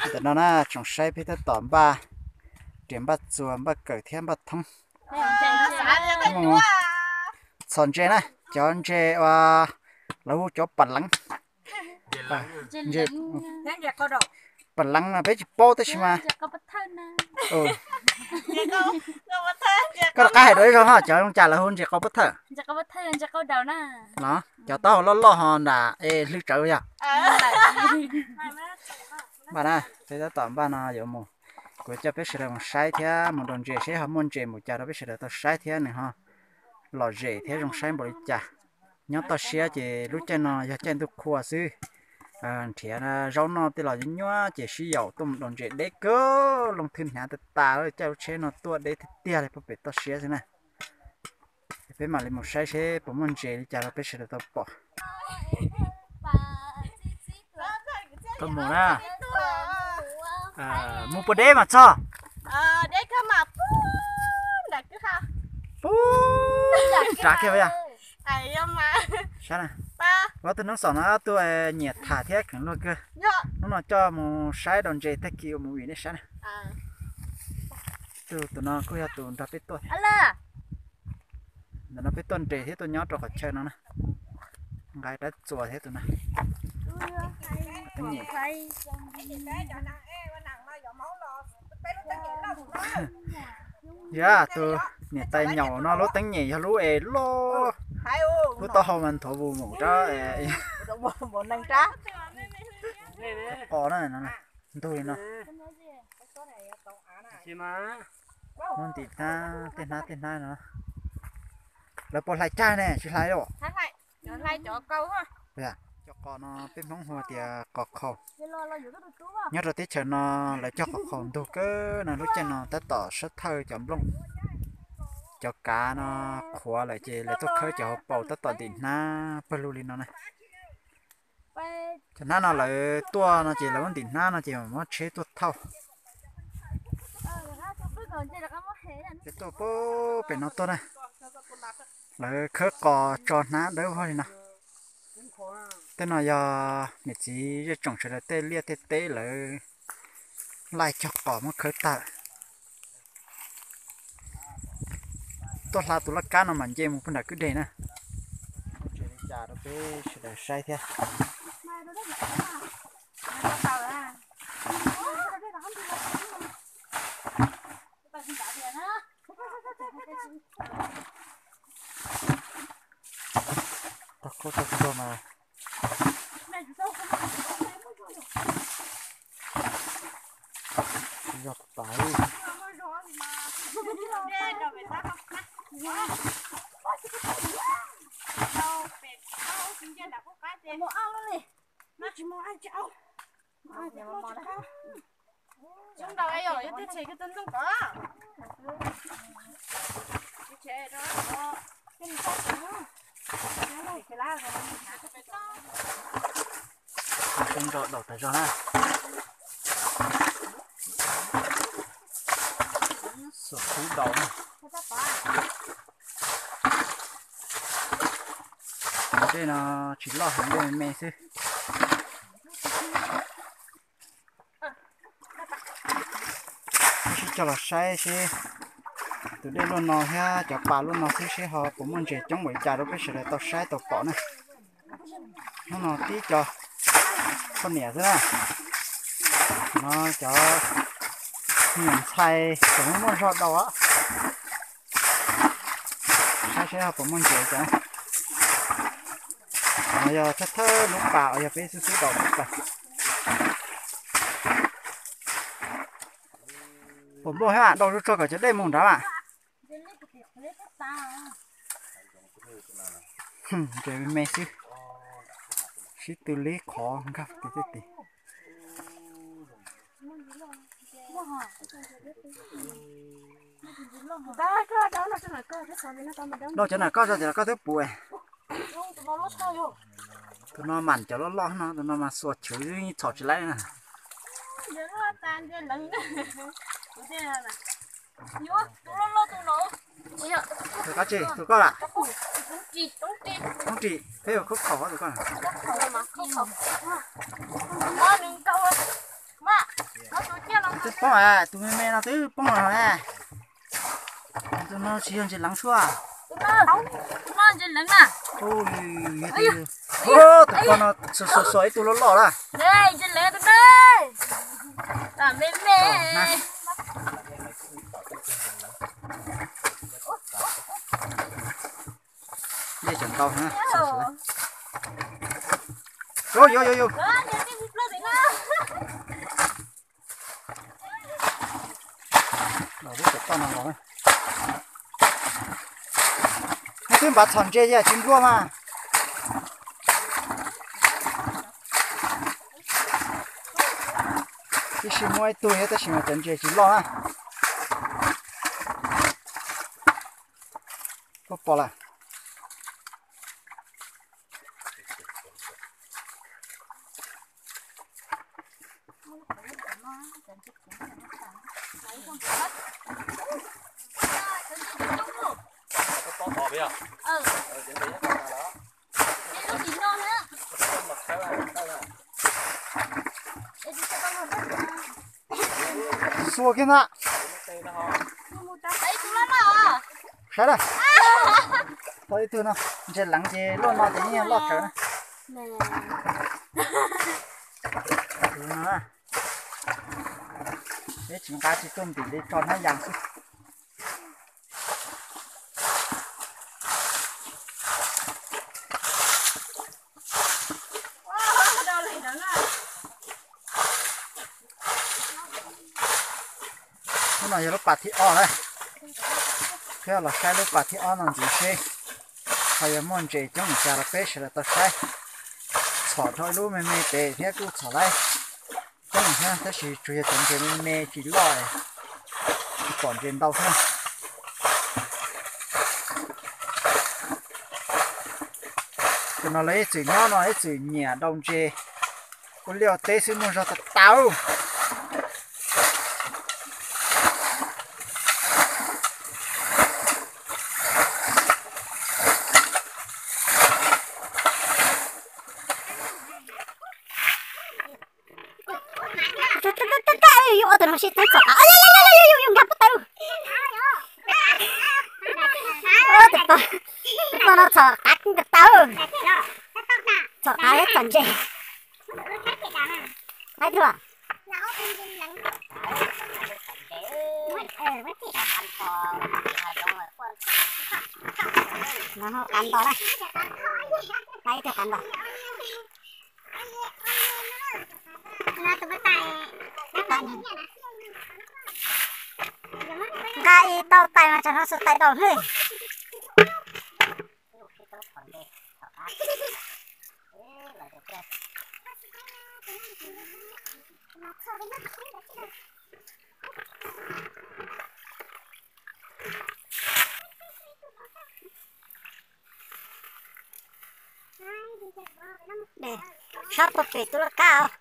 Ntawm no na tsoom saib peb tab tom npaj riam npaj txuas npaj kawm thiab npaj thoob. Txhom ntses na, cov ntses uas lawv hu cov pam leev. Pam leev no peb tsis paub tab sis mas koj rov qab hais dua ib zaug ho, cov zoo cas lawv hu ntses qau pab thawj los? Cov taub hau loj loj ho nram es hlwb tsawv yog. Npaj na, peb tab tom npaj no yuav mus, kuv coj peb sawv daws mus saib thiab mus nrau ntses seb ho muaj ntses npaum cas rau peb sawv daws tau saib thiab nws ho lom zem thiab zoo saib npaum li cas. Nyob toj siab ces lub caij no yog caij ntuj qhua xwb. Nrhiav zaub noj tej los nyuaj nyuaj ces sib yaum tuaj mus nrau ntses deb kawg, loo thwj hnav tas tas, caij lub tsheb no tuaj deb tiag tiag li puag pem toj siab xwb na. Peb mam li mus saib seb puas muaj ntses li cas rau peb sawv daws tau pom. Koj mus na, mus puas deb mas txog? Pub, tsav kiag yog. Saib na, ob tug noob xom no ob tug nyiam tham thiab kheev luag kawg. Hnub no coj mus saib nrau ntses tag kis ua movie nej saib na. Tus, tus no kuj yog tus nrog peb tuaj. Ntawm no peb tuaj nres thiab tuaj nyob rau qhov chaw no na. Nqa dab txuas thiab tus no. Teeb nyem. Yog tus niam tais nyaum no lub teeb nyem yog lub es loj, lub taub hau mas nthuav vus mus rau qos na, ntug li no. Muab ntim hnab, tej hnab tej hnab no. Lawv puas hlais cag ne, tsis hlais los? Cov qos no peb Hmoob hu tias qos khau. Nyob rau teb chaws no lawv cog qos khau ntug kawg no, lub caij no tab tom sab thawj cov nplooj, cov kav no qhuav lawm ces lawv tuaj khawb cov hauv paus tab tom ntim hnab pawg lug li no na. Cov hnab no lawv tuaj no ces lawv muab ntim hnab no ces muab tsheb tuaj thauj. Ces tuaj pem no tuaj na, lawv khawb qos tso hnab dawb vog li no. Tej no yog niam txiv zej tsoom sawv daws tej liaj tej teb lawv laij cog qos muab khawb tag. Tuaj hla tus laj kab no mas nce mus puag nram kwj deg na. Muaj ntses li cas rau peb sawv daws saib thiab. Tau khaub tau tuag mas tsis yog tas li. Tej nroj daus tas zog na. Xuas kub daus na. Tej no tsis loj heev, dej me me xwb. Sib coj los saib seb tus dej luaj no thiab cov pas luaj no xwb seb ho puas muaj ntses coob npaum li cas rau peb sawv daws tau saib tau pom na. Hnub no tib co poj niam xwb na. No cov me nyuam ntxhais tseem muaj zog daus. Saib seb ho puas muaj ntses cas. No yog thawj thawj lub pas uas yog peb xub xub daus lub pas. Puas nplooj thiab, daus tsuag tsuag kom cov dej mus nrad mas. Ntses me me xwb, sib tw li qhov nkag tim tej tim. Daus cov nam koj tso, cov nam koj twb puv. Tus no mam cov loj loj no, tus no mas xuas chwv txhom tsis laib na. Tus koj tsis, tus koj lam. Toob ris, peb ua khub khaum tus koj. Poob, tus me me no twb poob los na. Tus no tsis yog ntses leev sua. Tus no ntses leev na. Tus ko no xuas xuas xuas ib tug loj loj na. Ntses leev tus no. Me me. Dej tseem ntau na. Yuav yuav yuav yuav. Los lub tom toj no los. Neb twb npav txhom ntses yam tsis nplua mas. Tib si muaj ib tug thiab tab sis mas cov ntses tsis loj na. Koj pom lawm. Xuas kiag ntag. Saib na. Tau ib tug no, ntses leev ces luaj no ces yeej yog loj tsawv na. Peb tsis nqa tsis tuaj ntim li tso hnab yas xwb. Lub no yog lub pas thib ob na. Peb los saib lub pas thib ob no ntxiv seb ho yog muaj ntses coob li cas rau peb sawv daws tau saib. Txhom dhau ib lub me me pem thiab kuj txhom laib coob thiab tab sis tsuas yog cov ntses me me tsis loj, tsis pom ntses ntau thiab. Tus no lawv ib txwm nyob no ib txwm nyiam daus ntses ua liaj ua teb xwb muaj zog tas tas. Yus ua tus no sib txeeb txhom qav, yus nkag puag ta lawm. Tus poj no txhom qav tas tas, txhom qav thiab txhom ntses. Qaib tuaj. No qav nto na. Qaib tuaj qav nto. Nqa ib tau tais mas tsam no xuas tais daus hwj. Sab puag pem tus laj kab os.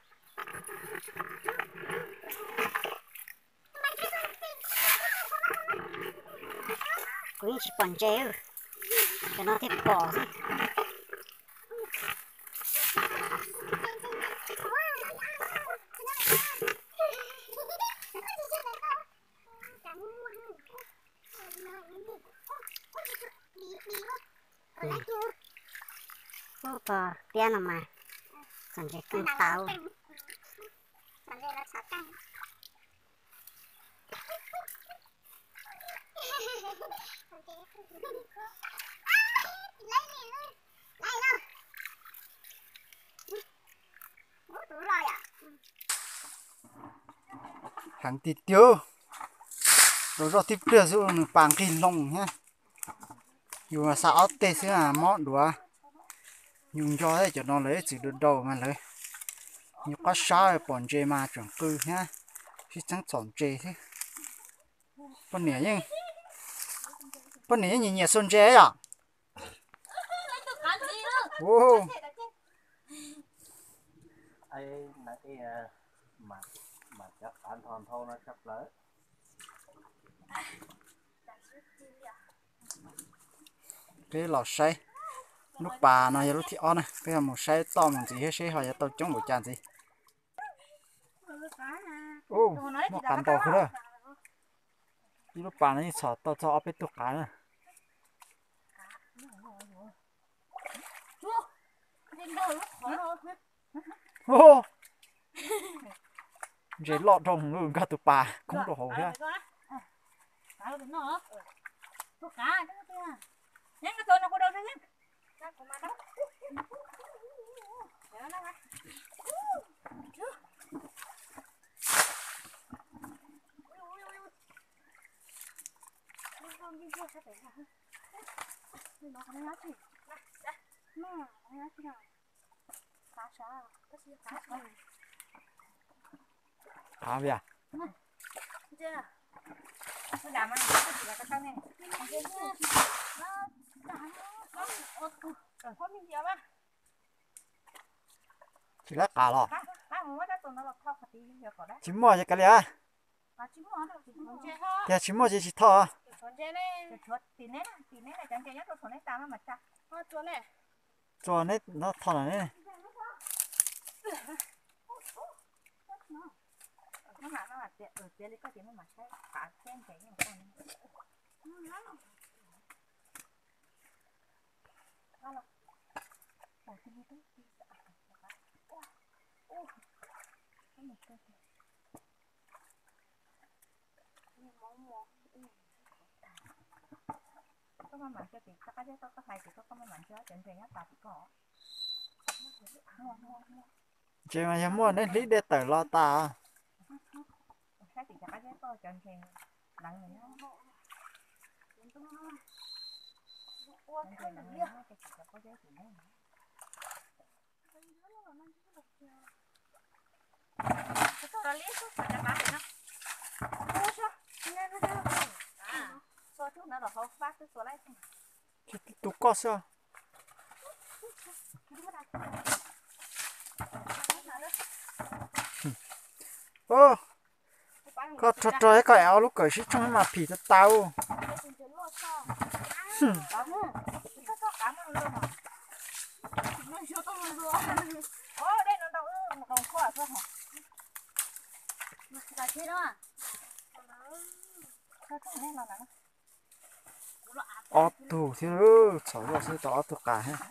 Kuv yeej tsis pom ntses, cov no thiaj pom xwb. Ub, pog tiab no mas txom ntses keej tau. Heev tiag tiag, rau zoj tib pliag xwb nws pas nqig loo thiab. Yus xa ob teg xwb mob duav. Yus nco cov no lawv ib txwm daus daus mas lawv, yus qab sab pom ntses mas tseem qw thiab, sib txheeb txhom ntses thiab. Poj niam yeej, poj niam yeej nyiam nyiam xuas ntses yom. Peb los saib lub pas no yog lub thib ob na, peb ho mus saib toj mus ntxiv thiab seb ho yuav tau coob npaum cas ntxiv. Ub, muaj qav ntau kawg na. Ib lub pas no yeej txhom tau txog ob peb tug qav na. Ub, ntses loj dhau nkag tus pas koob rau hauv thiab. Qav via. Tsis lab qav los? Tsis muaj ces kav liam. Tias tsis muaj ces tsis tho. Txuas neb no tho na ne. Ntses mas yog muaj neb hlib dej tawm los tas. Tus koj xwb. Koj rog rog ib koj es ob lub kawm sib tshooj mas phim tas tas u. Ob tug thiab, txhom zoj xwb tau ob tug qas thiab.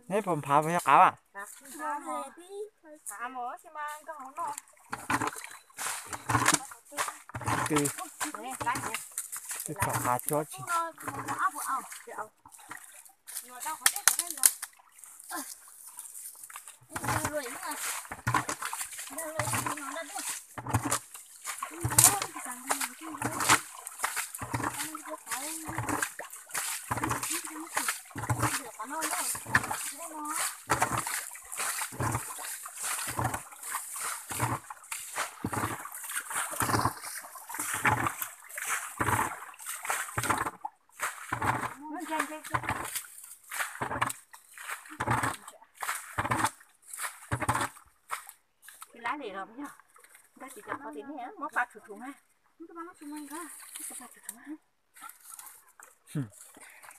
Neb puas nphav puas yog qav a? Twb, twb txhom qav cuab tsis.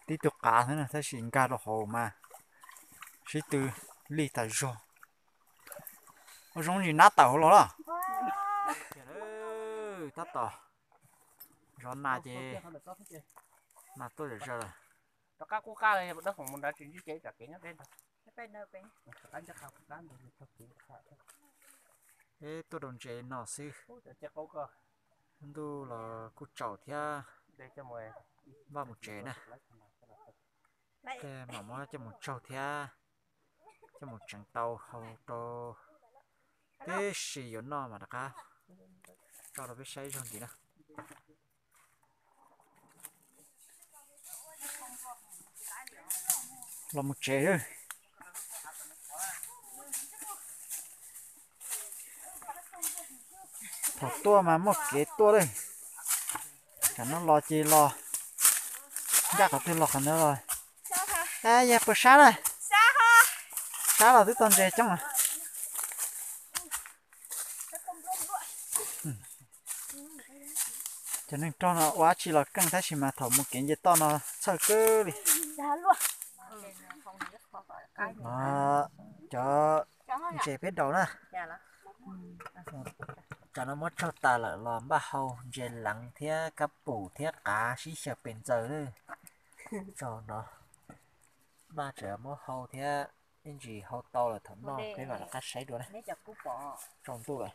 Tib tug qav xwb na tab sis nkag rau hauv mas sib tw lij tas zog. Ua zoo ntsis nab tawm hauv los los. Tab tom zov nas ces nas tuaj zom zaws lawm. Rov qab qub qab li dawb hoom mus nrad tsis ntsib ces tsam kev nyob deb ntag. Peb tuaj rau ntses no xwb. Ntuj los kuj tsaus thiab, npaj mus tsev na. Tej mam muab coj mus tsaug thiab, coj mus tseev tau hau rau tib si yuav noj mas rov qab tso rau peb saib zaug ntxiv na. Los mus tsev. Thaum tuaj mas muaj kev tuaj lawm. Tam no los ces los ncaj qhov twg los qhov ntawd los. Yog puas sab na? Sab los twb tau ntses coob. Cov neeg rog no ua dab tsi los keej tab sis mas thaum mus kev nce toj no txhawj kawg li. Cov ntses peb daus na, cov no muab tsau tas lawm los npaj hau ntses leev thiab kab pum thiab qav sib xyaw pes ntxaws. Tso no, npaj tseem muab hau thiab, ib ntsis hau tau lawm thaum no peb mam rov qab saib dua na. Tsaus ntuj lawm.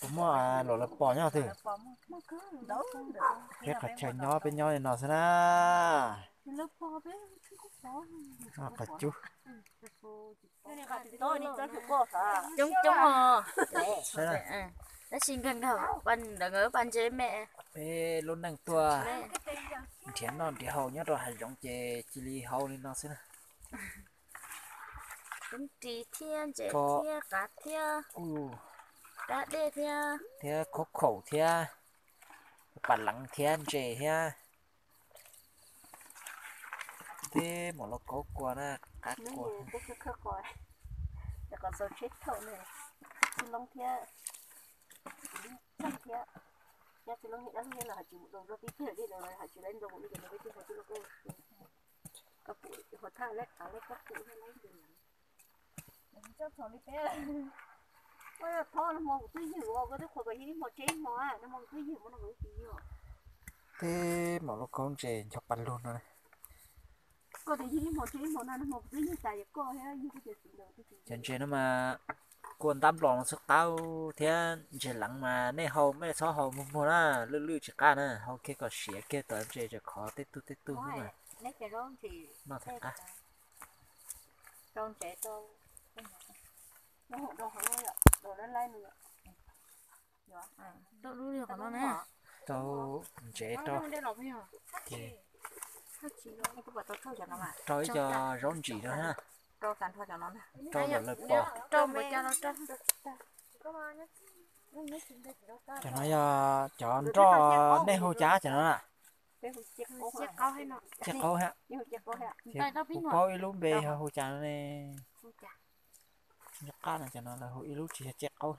Puas muaj luam lawv pos nyob twg? Peb qhov chaw nyob peb nyob li no xwb na. Qhov cub coob coob os. Tab sis nkawd nkawd pab ntse me. Peb lub neej tuaj nrhiav noj nrhiav haus nyob rau hav zoov ces cia li hau li no xwb na. Coob ris thiab ntses thiab qav thiab dab dej thiab, thiab khaub khaum thiab pas leev thiab ntses thiab. Teb maum lauj kaub kua na, qab kua. Txhua loob thiab, txhua loob thiab, nyob txhua loob thiab dab lub thiab los ho tsis mus doo zog tib teg li los ho tsis laib ntoo li ces peb tij hau tij loj koj pum hua thaj leb qav leb kab pum thiab leb ntses. Thov no hmo kuv twb ywg ua koj twb qhuas kom yog ib hmo tseb ib hmo no hmo kuv twb ywg ua no kuv twb tsis ywg. Teb maum lauj kaub ntses ncho pas lug no. Koj tias ywg ib hmo tseb ib hmo no hmo kuv twb ywg tas yog koj thiab ywg koj tias txiv ntawd. Cov ntses no mas kua ntab nplos no xwb qab thiab ntses leev mas nej hau nej txhob hau muag muag na, lwj lwj tsis qab na, hau kiag kom siav kiag tawm ntses tseem khov tej tug tej tug xwb mas noj thiaj qab. Rau ntses rau ces rau ib co zaub ntsim rau na, rau lawv pom. Cov no yog cov nroj nej hu cas cov no na? Ciaj qaub hab. Kuv paub ib lub npe ho hu cas no ne? Nyob qab no cov no lawv hu ib lub tsis yog ciaj qaub.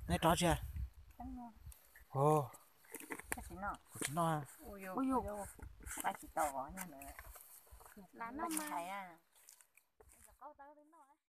Neb rov tsi? Kuv tsis noj.